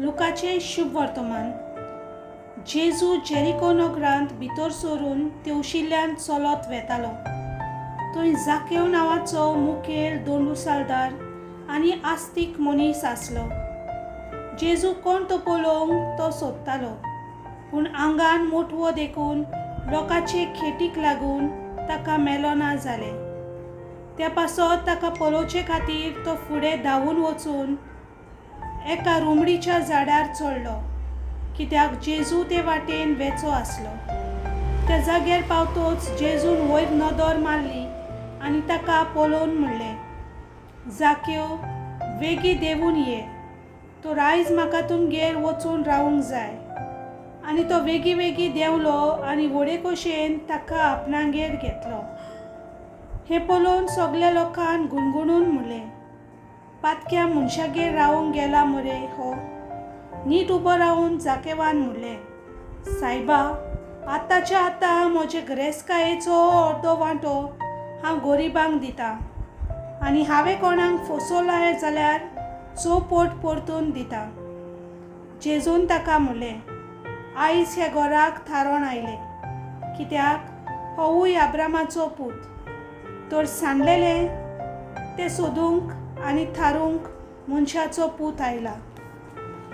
लुकाचें शुभ वर्तमान. जेजू जेरिको नगरांत भितर सरून तेवशिल्ल्यान चलत वेतालो. थंय जाकेव नांवाचो मुखेल दोंडुसालदार आनी आस्तीक मनीस आसलो. जेजू कोण तो पळोवंक तो सोदतालो, पूण आंगान मोटवो देखून लोकांचे खेटीक लागून ताका मेलोना जालें. त्या पासत ताका पळोवचे खातीर तो फुडें धांवून वचून एका रुमडीच्या झाडार चडलो, कित्याक जेजू ते वाटेन वेचो आसलो. त्या जाग्यार पावतोच जेजून वयर नदर मारली आनी ताका पळोवन म्हणलें, जाक्यो, वेगीं देंवून ये, तर आयज म्हाका तुमगेर वचून रावूंक जाय. आनी तो वेगीं वेगीं देंवलो आनी व्हडे खोशयेन ताका आपणागेर घेतलो. हें पळोवन सगल्या लोकान गुणगुणून म्हणलें, पातक्या मनशागेर रावूंक गेला मरे हो. नीट उबो रावून जाकेवान म्हणलें, सायबा, आतांच्या आतां म्हजे गिरेस्तकायेचो अर्दो वांटो हांव गरिबांक दितां आनी हांवें कोणाक फसोलाय जाल्यार चौपट परतून दितां. जेजून ताका म्हणलें, आयज ह्या घराक थारोन आयलें, कित्याक होवूय आब्रामाचो पूत. तर सांडलेलें तें सोदूंक आनी थारूंक मनशाचो पूत आयला.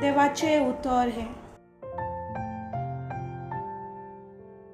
देवाचें उतर हें.